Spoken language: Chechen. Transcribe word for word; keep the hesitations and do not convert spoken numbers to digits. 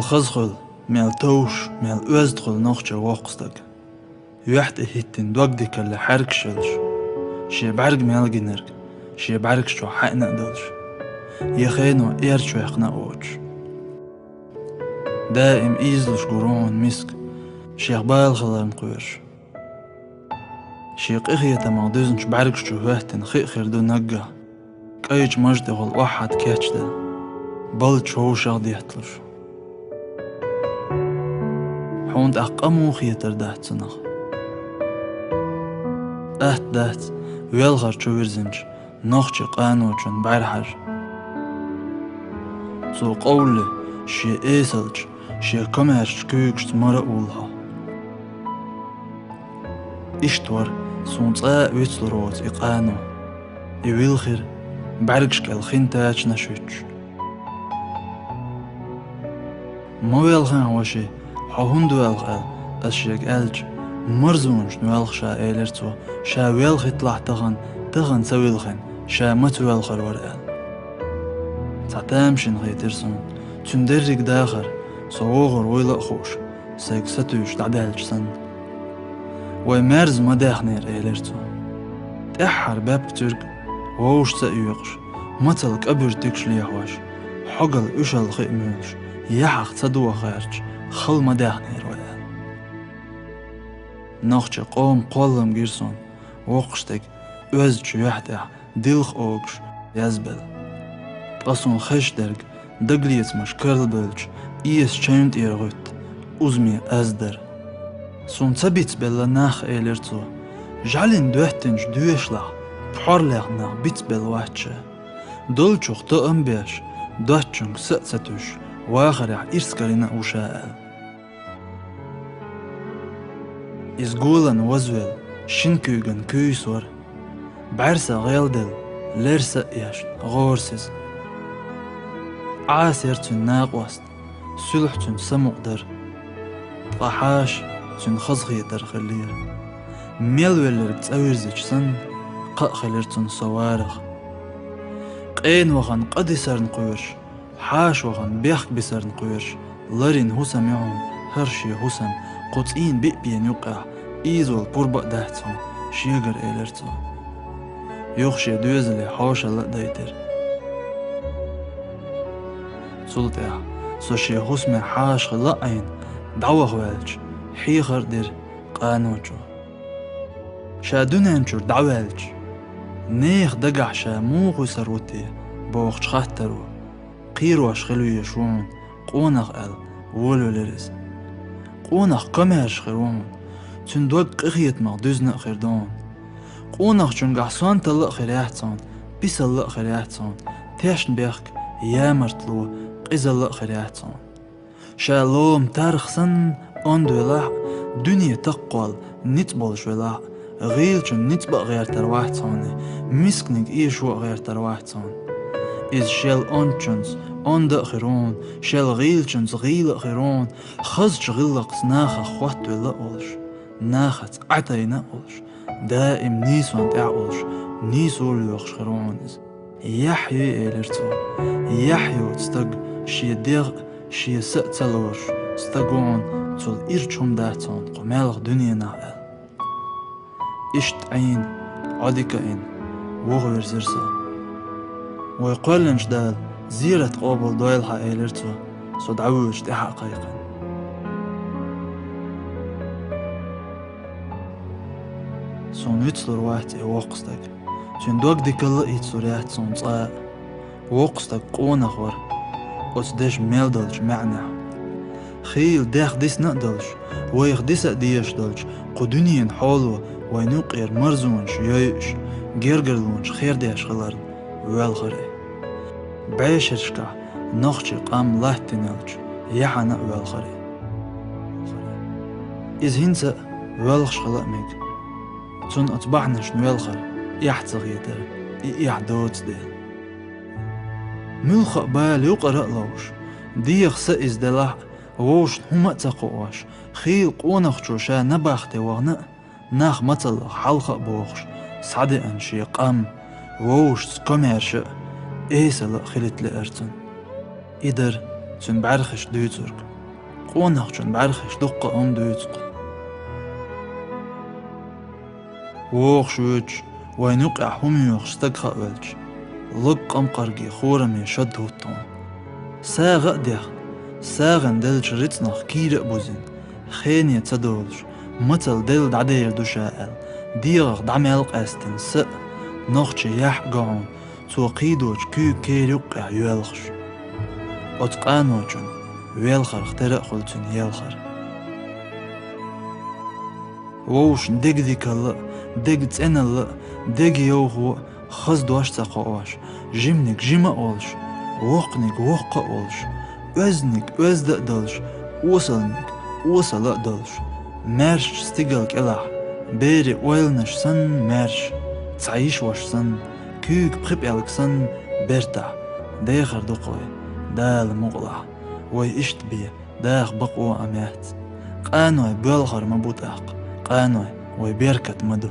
хаза хуьлу, мел товш, мел оьзда хуьлу нохча воккха стаг. Юьхь тӀе хӀиттина дог дикалле хьаьргаш йолуш, шен бӀаьрг мел гинарг, шен бӀаьргаш чохь хьаьъна а долуш, я хено эрчаваьккхина а воцуш. Даим ийзалуш гур ву хьуна миска, шех бала хиларна кхоьруш. Шен къинхетамах дуьзначу бӀаьргаш чу хӀоьттина хи а хир ду наггахь, кӀайчу мажа тӀехула охьатта кечделла, балдачу вовшах а детталуш. Хьуна тӀаккха къа муха хетар дац цунах? Атта дац велхар чу вирзинчу нохча къаночун бӀаьрхьажа. Цо къовлле шен эсалчу, шен комаьршачу куьйгашца мара а вуллу хьо. Иштта вара, суна цкъа а вицлур воцу и къано. И вилхира, бӀаьргаш кӀел хин тачанаш вуьтуш. «Ма велхахьа, ваши, хьо хӀунда воьлху?» — аьлла, ас шега аьлча, «Марзонашна воьлху ша», — элира цо, — «ша велхийталахь тахана, тахана ца вилхина, ша маца воьлхур вара», — аьлла. Цхьа тамашийна хийтира суна, цуьнан дерриг дахар, со вогӀур вуйла а хууш, сайга сатуьйсуш дӀадаьлча санна. «Вай маьрза ма даьхнера», — элира цо. ТӀаьххьара баьпкан цуьрг вовшашца а йоькъуш, мацалла кӀа буьртигаш лехьош, хьогалла уьшалла хи а муьйлуш, яхьах ца доха гӀерташ, хала ма даьхнера вай аьлла. Нохча къоман кхоллам гира суна, воккхачу стеган оьздачу юьхь тӀехь дилха огуш язбелла. Ткъа суна хезаш дерг дагалецамаш карлабевлча, эса чевнна тӀера гӀуьтту узаме аз дара. «Суна ца бицбелла нах», — элира цо, — «жӀаьлин доьттинчу доьшалахь пхьор лехна нах бицбелла вац ша. Долчух тоам а беш, доцчуьнга са а ца туьйсуш, вахарехь ирс карийна а ву ша», — аьлла. Иза голан вазвелла, шина куьйган куьйсуш вара. БӀаьрса гӀелделла, лерса а эшна, гӀорасиза. Ӏаса яра цуьнан накъост, суьлхьа цуьнан самукъа дара. Ткъа хьаша цуьнан хазахетар хиллера. Мел велларг цӀа вирзича санна, кхаъ хилира цунна со варах. Къена вахана къа дисарна кхоьруш, хьаша вахана бехк бисарна кхоьруш, ларйина хӀусам ю хьуна, хӀара шен хӀусам, кху цӀийнан биъ пена юккъехь ийзавала пурба а дац хьуна, шегара элира цо. Юха шен доьзале хьошалла а дайтира. Цул тӀаьхьа со шен хӀусаме хьаша хилла а Ӏийна, дӀаваха ваьлча, хьехар а дира къаночо. Ша дуьнен чуьра дӀаваьлча, нехан дагахь ша муха висар ву те бохучу хаттаро, кхерош хила везаш ву хьуна къонах аьлла, волавелира иза. Къонах комаьрша хир ву хьуна, цуьнан дог къинхетамах дуьзна а хир ду хьуна. Къонахчуьнгахь сонталла а хир яц хьуна, писалла а хир яц хьуна, тешнабехк, ямартло, къизалла а хир яц хьуна. Ша лома тарх санна онда велахь а, дуьне таккхол ницкъ болуш велахь а, гӀийлачун ницкъ бан а гӀертар вац хьуна, мисканиг эшо а гӀертар вац хьуна. Иза шел ондачунца онда а хир ву хьуна, шел гӀийлачунца гӀийла а хир ву хьуна, хазачу гӀиллакхца нахах хоттавелла а волуш, нахаца Ӏа тайна а волуш, даим нийсонна тӀехь а волуш, нийсо а лоьхуш хир ву хьуна иза. «Яхь ю», — элира цо. «Яхь йоцу стаг шен дегӀ а, шен са а ца лоруш стаг ву хьуна, цул ирча хӀума дац хьуна кху маьлхан дуьненахь», — аьлла. Иштта Ӏийна, Ӏодика а йина, вуха вирзира со. «Вай кхоьллинчу Дала зерат къобал дойла хьан», — элира цо, со дӀавоьдуш тӀаьхьа а кхайкхина. Суна вицлур вац и воккха стаг. Цуьнан дог дикалла а йицлур яц суна цкъа а. Воккха стаг къонах вара, оцу дешан мел долчу маьӀнехь. Хийла дех дисна а долуш, вайх диса а дезаш долчу кху дуьненан хьоло вайна юккъера марзонаш йойуш, гергарлонаш хердеш хиларна воьлхура и. БӀешерашкахь нохчийн къам латтийна йолчу яхьана а воьлхура и. Иза хӀинца а воьлхуш хила а мега. Цунна оцу бахьанашна воьлхура эхь ца хетара, и эхь доцу дела. Муьлхха а бала юкъара а ловш, деха са иза делахь а, вовшашна хӀума а ца кхоош, хийла къонахчо ша набахте вахана а, нах мацаллах хьалха а бохуш, схьадеана шен къам, вовшашца комаьрша а, эсала а хилийта лаьара цунна. И дара цуьнан бӀаьрхиш дуьйцург. къонахчун бӀаьрхиш дуккха а хӀума дуьйцу-кх. ВогӀуш воьдуш, вайна юкъехь хӀума йохуш стаг хаа велча, лаг къамкъаргийн хораме шад хӀутту хьуна. СагӀа а дехна, сагӀина деллачу рицкъанах кийра а бузина, хене ца долуш, мацалла делла дӀадер ду ша аьлла, дегӀах дӀа мел къаьстина са а, нохчийн яхь а го хьуна, цо кхийдочу куьйга кера юккъехь йоьлхуш. Оцу къаночун велхарх тера а хуьлу цуьнан елхар. Вовшашна дегадикалла а, дегацӀеналла а, дегайовхо а, хаза дош ца кхоош, жиманиг жима а волуш, воккханиг воккха а волуш, оьзданиг оьзда а долуш, осалниг осала а долуш, маьршачу стигала кӀелахь, берийн ойланаш санна маьрша, цхьа йиша-ваша санна, куьйга пхи пӀелг санна бертахь, дехар ду-кх вай, Дала мукъалахь, вай иштта бен даха бакъо а ма яц. Къаной боьлхур ма бу тӀаккха, къаной вай беркат ма ду.